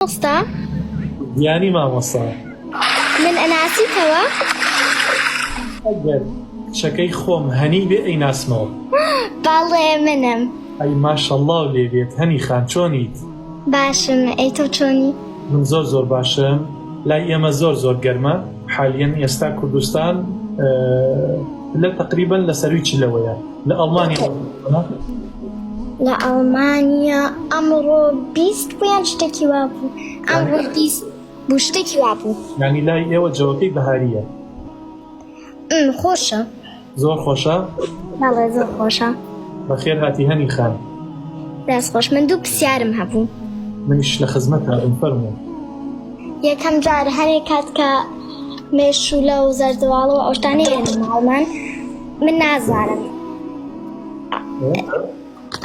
مامۆستا. گیانی مامۆستا. من ئەناسیتەوە؟ ئەگەر کچەکەی خۆم هەنی بێ ئەیناسمەوە. بەڵێ منم. ئەی ماشەڵڵاو لێ بێت هەنی خان چۆنیت؟ باشم ئەی تۆ چۆنی؟ من زۆر زۆر باشم لای ئێمە زۆر زۆر گەرمە حالیەن ئێستا کوردستان پلە تەقریبەن لە سەروی چلەوەیە لە ئەڵمانیا لە ئەڵمانیا ئەمڕۆ 20 بوو یان شتێکی وا بوو ئەمڕۆ 20 بوو شتێکی وا بوو. یانی لای ئێوە جەوەکەی بەهارییە؟ ئم خۆشە. زۆر خۆشە؟ بەڵێ زۆر خۆشە. بەخێر هاتی هەنی خان. دەست خۆش من دوو پرسیارم هەبوو. منیش لە خزمەتا بم فەرموو. یەکەم جار هەنێ کات کە مێشولە و زەردەواڵە و ئەو شتانەی هێنە ماڵمان من نازانم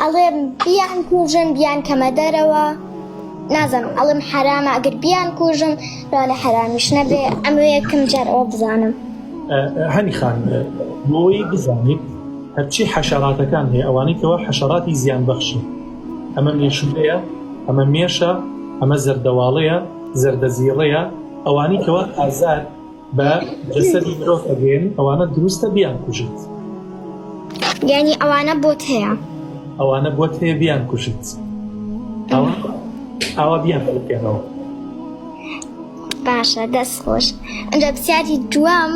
ئەڵێم بیان کوژم بیان کەمە دەرەوە نازانم ئەڵێم حەرامە ئەگەر بیان کوژم لەوانە حەرامیش نەبێ ئەمەوێ یەکەم جار ئەوە بزانم. هەنی خان بۆی بزانیت هەرچی حەشەراتەکان هەیە ئەوانەی کەوا حەشەراتی زیان بەخشن ئەمە مێشولەیە ئەمە مێشە ئەمە زەردەواڵەیە زەردەزیڕەیە ئەوانەی کەوا ئازار بە جەسەدی مرۆڤ ئەگەیەنن ئەوانە دروستە بیانکوژیت. یانی ئەوانە بۆت هەیە؟ ئەوانە بۆت هەیە بیانکوژیت. ئاوا ئاوا بیانخولقێنەوە. باشە دەست خۆش. ئینجا پرسیاری دووەم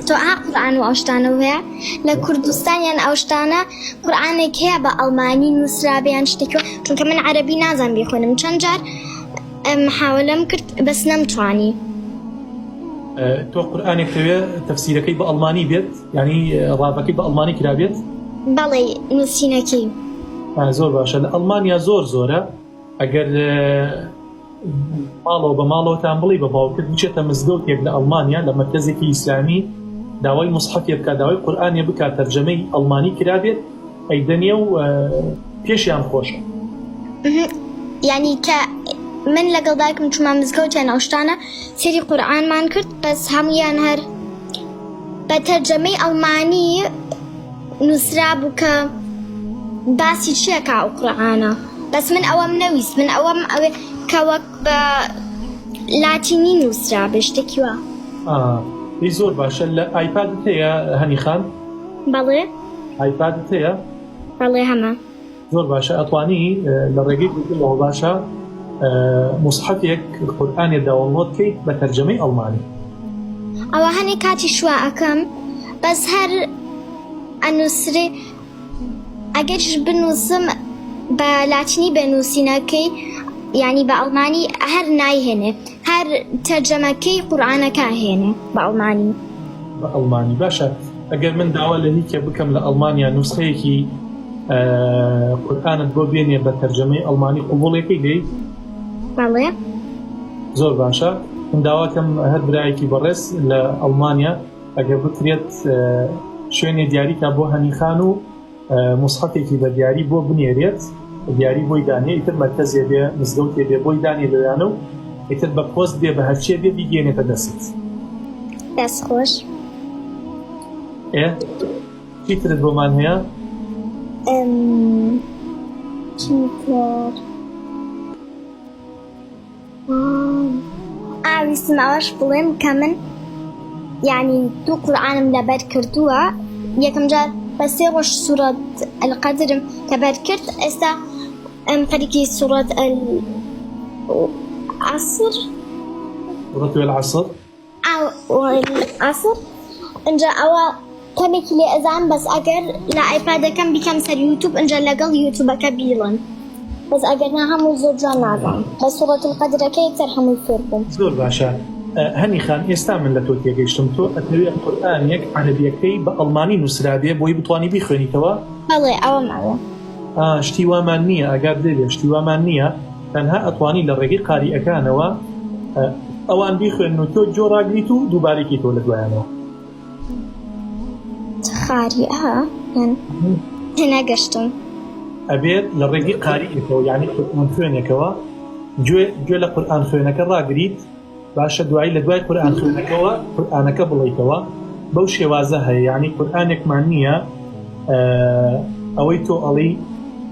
تۆ ئا قورئان و ئەو شتانە هەیە لە کوردستان یان ئەو شتانە قورئانێک هەیە بە ئەڵمانی نووسرابێ یان شتێکی وا چونکە من عەرەبی نازانم بیخوێنم چەند جار محاوەلەم کرد بەس نەمتوانی. تۆ قورئانێک تەوێ تەفسیرەکەی بە ئەڵمانی بێت یعنی ڕاڤەکەی بە ئەڵمانی کرابێت؟ بەڵێ نووسینەکەی. زۆر باشە لە ئەڵمانیا زۆر زۆرە ئەگەر ماڵەوە بە ماڵەوەتان بڵێ بە باوکت بچێتە مزگەوتێک لە ئەڵمانیا لە مەرکەزێکی ئیسلامی داوای مصحفێ بکات داوای قورئانێ بکات تەرجەمەی ئەڵمانی کرابێت ئەیدەنێ و پێشیان خۆشە. یانی کە من لەگەڵ دایکم چوومە مزگەوتیان ئەو شتانە سێری قورئانمان کرد بەس هەموویان هەر بە تەرجەمەی ئەڵمانی نووسرابوو کە باسی چیەکا ئەو قورئانە بەس من ئەوەم نەویست من ئەوەم ئەوێ کە وەک بە لاتینی نووسرابێ شتێکی وا. ئەی زۆر باشە لە ئایپادت هەیە هەنی خان؟ بەڵێ. ئایپادت هەیە؟ بەڵێ هەمە. زۆر باشە ئەتوانی لە ڕێگەی گوگڵەوە باشە موسحەفێک قورئانێ داونلۆد کەیت بە تەرجەمەی ئەڵمانی. ئەوە هەنێ کاتیش وا ئەکەم بەس هەر ئەنوسرێ ئەگەریش بنوسم بە لاتینی بێ نوسینەکەی یانی بە ئەڵمانی هەر نایهێنێ هەر تەرجەمەکەی قورئانەکە ئەهێنێ بە ئەڵمانی. بە ئەڵمانی باشە ئەگەر من داوا لە هیکێ بکەم لە ئەڵمانیا نوسخەیەکی قورئانت بۆ بێنێ بە تەرجەمەی ئەڵمانی قبوڵیەکەی دەیت؟ بەڵێ. زۆر باشە من داواکەم هەر برایەکی بەڕێز لە ئەڵمانیا ئەگەر بکرێت شوێنێ دیاریکا بۆ هەنیخان و موسحەفێکی بە دیاری بۆ بنێرێت دیاری بۆی دانێ ئیتر مەرکەزێ بێ مزگەوتێ بێ بۆی دانێ لەویانە و ئیتر بە پۆست بێ بە هەرچێ بێ بیگەێنێتە دەست. دەست خۆش. ئێ چی ترت بۆمان هەیە؟ چی تر؟ ئا ویستم ئەوەش بڵێم کە من یعنی دوو قورئانم لەبەر کردووە یەکەم جار بە سێ ڕۆژ سوڕەت القەدرم لەبەر کرد ئێستا ئەم خەریکی سوڕەت العصر سوڕەت العصر عەسر ئینجا ئەوە کەمێکی لێ ئەزانم بەس ئەگەر لە ئایپادەکەم بیکەم سەر یوتوب ئینجا لەگەڵ یوتوبەکە بیڵێم بەس ئەگەر نا هەمووی زۆر جوان نازانم بەس سوڕەت القەدرەکە یەکسەر هەمووی فێر بووم. زۆر باشە هەنی خان ئێستا من لە تۆ تێگەیشتم تۆ ئەتەوێ قورئانێک عەرەبیەکەی بە ئەڵمانی نوسرابێ بۆی بتوانی بیخوێنیتەوە؟ بەڵێ ئەوەم ئەوێ. ئا شتی وامان نییە ئاگات لێ بێ شتی وامان نییە تەنها ئەتوانی لە ڕێگەی قاریئەکانەوە ئەوان بیخوێنن و تۆ گۆ ڕاگریت و دووبارەی کەیتەوە لە دوایانەوە. چ قاریئە یان تێنەگەشتم. ئەبێت لە ڕێگەی قاریئێکەوە یانی قورئان خوێنێکەوە گوێ گوێ لە قورئان خوێنەکە ڕاگریت باشە دوایی لە دوای قورئان خوێنەکەوە قورئانەکە بڵێیتەوە بەو شێوازە هەیە یانی قورئانێکمان نییە ئەوەی تۆ ئەڵی.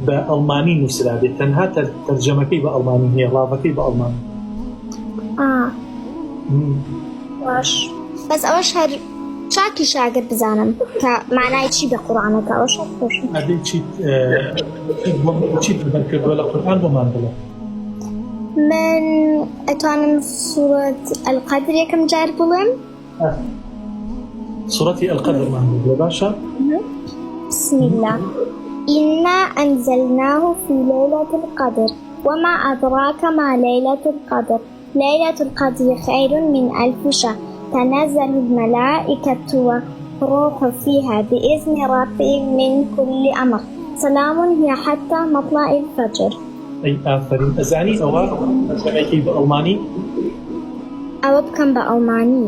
بە ئەڵمانی نووسرابێت تەنها تەرجەمەکەی بە ئەڵمانی هەیە ڕاڤەکەی بە ئەڵمانی. ئا باش بەس ئەوەش هەر چاکیشە ئەگەر بزانم کە مانای چی بە قورئانەکە ئەوەش هەر خۆشە. ئەدەی چیت چیت لەبەر کردووە لە قورئان بۆمان بڵێ. من ئەتوانم سورەت القدر یەکەم جار بڵێم. سورەتی القدرمان بڵێ باشە. بسم الله إنا أنزلناه في ليلة القدر وما أدراك ما ليلة القدر ليلة القدر خير من ألف شهر تنزل الملائكة والروح فيها بإذن ربهم من كل أمر سلام هي حتى مطلع الفجر. ئەی ئافەرین ئەزانی ئەوە تەرجەمەی بە ئەڵمانی؟ ئەوە بکەم بە ئەڵمانی.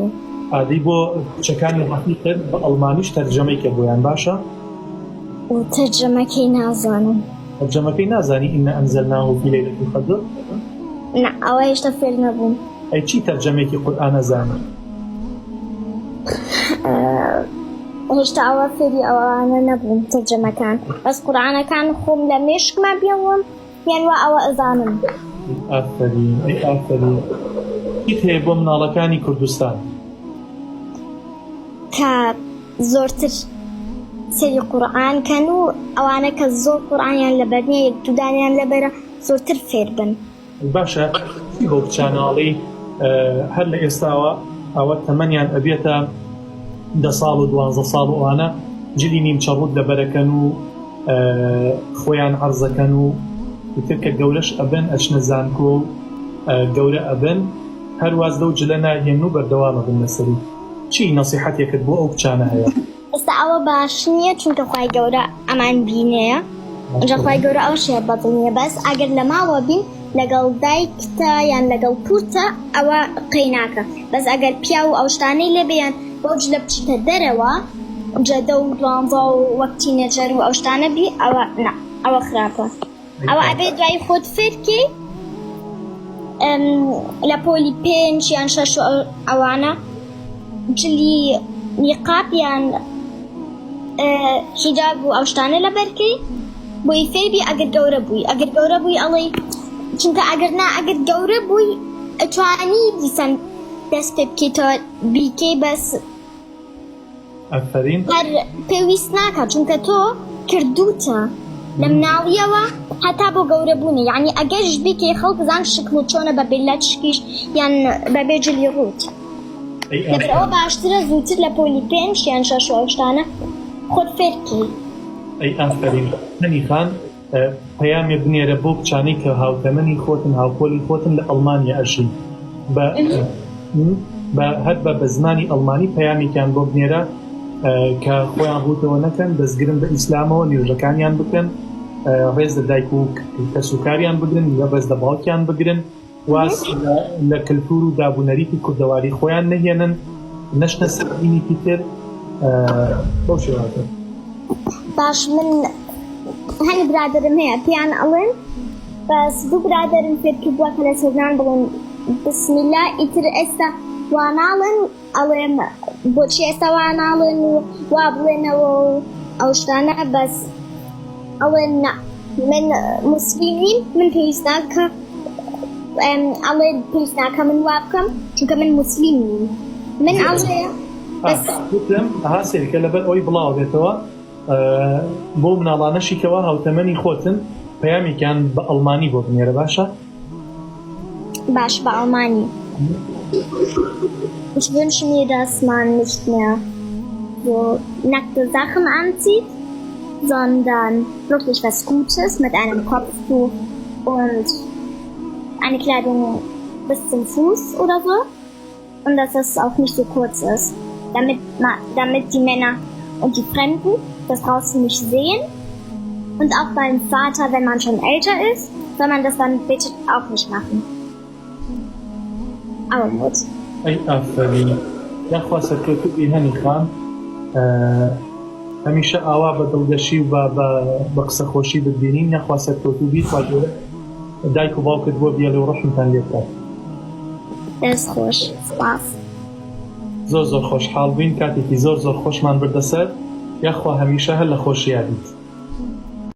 ئادەی بۆ کچەکانی ڕەفیقت بە ئەڵمانیش تەرجەمەی کە بۆیان باشە؟ و تەرجەمەکەی نازانم. تەرجەمەکەی نازانی انا انزلناه فی لیلە القدر؟ نا ئەوە هێشتا فێر نەبووم. ئەی چی تەرجەمێکی قورئان ئەزانی؟ هێشتا ئەوە فێری ئەوانە نەبووم تەرجەمەکان بەس قورئانەکان خۆم لە مێشکما بێڵم یان وا ئەوە ئەزانم. ئافەرین ئەی ئافەرین چیت هەیە بۆ مناڵەکانی کوردستان؟ کە زۆرتر سەیری قورئان کەن و ئەوانە کە زۆر قورئانیان لەبەر نییە یەک دوو دانەیان لەبەرە زۆرتر فێر بن. باشە چی بەو کچانە ئەڵێی هەر لە ئێستاوە ئەوە تەمەنیان ئەبێتە دە ساڵ و دوانزە ساڵ و ئەوانە جلی نیمچە ڕووت لەبەرەکەن و خۆیان عەرزەکەن و ئیتر کە گەورەش ئەبن ئەچنە زانکۆ و گەورە ئەبن هەر واز لەو جلە ناهێنن و بەردەوام ئەبن لەسەری چی نەسیحەتێکت بۆ ئەو کچانە هەیە؟ ئێستا ئەوە باش نییە چونکە خوای گەورە ئەمان بینێ ئینجا خوای گەورە ئەوە شێ بەدڵ نییە بەس ئەگەر لە ماڵەوە بین لەگەڵ دایکتە یان لەگەڵ پورتە ئەوە قەیناکە بەس ئەگەر پیاو و ئەو شتانەی لێ بێ یان بەو جلە بچیتە دەرەوە جەدە و دوانزە و وەک teenager و ئەو شتانە بی ئەوە نا ئەوە خراپە. ئەوە ئەبێ دوای خۆت فێرکەی لە پۆلی پێنج یان شەش و ئەوانە جلی نیقاب یان حیجاب و ئەو شتانە لەبەرکەی بۆی فێربی ئەگەر گەورە بووی ئەگەر گەورە بووی ئەڵێی چونکە ئەگەر نا ئەگەر گەورە بووی ئەتوانی دیسان دەست پێ بکەیتەوە بیکەی بەس ئەفەرین. هەر پێویست ناکات چونکە تۆ کردوتە لە مناڵیەوە هەتا بۆ گەورە بوونی یانی ئەگەریش بیکەی خەڵک زان شکڵت چۆنە بە بێ لەچکیش یان بە بێ جلی ڕووت ئەی لەبەر ئەوە باشترە زووتر لە پۆلی پێنج یان شەش و ئەو شتانە خۆت فێر بکەی. ئەی ئافەرین هەنی خان. پەیامێ بنێرە بۆ کچانەی کە هاوتەمەنی خۆتن هاوپۆلی خۆتن لە ئەڵمانیا ئەژین بە بە هەر بە بە زمانی ئەڵمانی پەیامێکیان بۆ بنێرە کە خۆیان ڕووتەوە نەکەن دەستگرن بە ئیسلامەوە نوێژەکانیان بکەن ڕێز لە دایک و کەسوکاریان بگرن لە ڕێز لە باوکیان بگرن واز لە کەلتور و داب و نەریتی کوردەواری خۆیان نەهێنن نەچنە سەر دینێکی تر بەو شێوازە. باش من هەنی برادەرم هەیە پێیان ئەڵێن بەس دوو برادەرم فێر کردووە کە لەسەر نان بڵێن بسم اللە ئیتر ئێستا وا ناڵێن ئەڵێم بۆچی ئێستا وا ناڵێن و وا بڵێنەوە و ئەو شتانە بەس ئەڵێن نا من موسلیم نیم من پێویست ناکە ئەڵێ پێویست ناکە من وا بکەم چونکە من موسلیم نیم من ئەڵێ بەس وتم ئەها سەیرکە لەبەر ئەوەی بڵاو بێتەوە بۆ مناڵانەشی کەوا هاوتەمەنی خۆتن پەیامێکیان بە ئەڵمانی بۆ بنێرە باشە باش بە ئەڵمانی Ich wünsche mir, dass man nicht mehr so nackte Sachen anzieht, sondern wirklich was Gutes mit einem Kopftuch und eine Kleidung bis zum Fuß oder so. Und dass das auch nicht so kurz ist, damit, damit die Männer und die Fremden das draußen nicht sehen. Und auch beim Vater, wenn man schon älter ist, soll man das dann bitte auch nicht machen. ئەوەم وت. ئەی ئافەرین یاخوا سەرکەوتوو بی هەنی خان هەمیشە ئاوا بە دڵگەشی و بە بە قسە خۆشی بتبینین یاخوا سەرکەوتوو بی خوا گەورە دایک و باوکت بۆ بێڵێ و ڕەحمتان لێ بکات. دەست خۆش سپاس. زۆر زۆر خۆشحاڵ بووین کاتێکی زۆر زۆر خۆشمان بردە سەر یاخوا هەمیشە هەر لە خۆشیا بیت.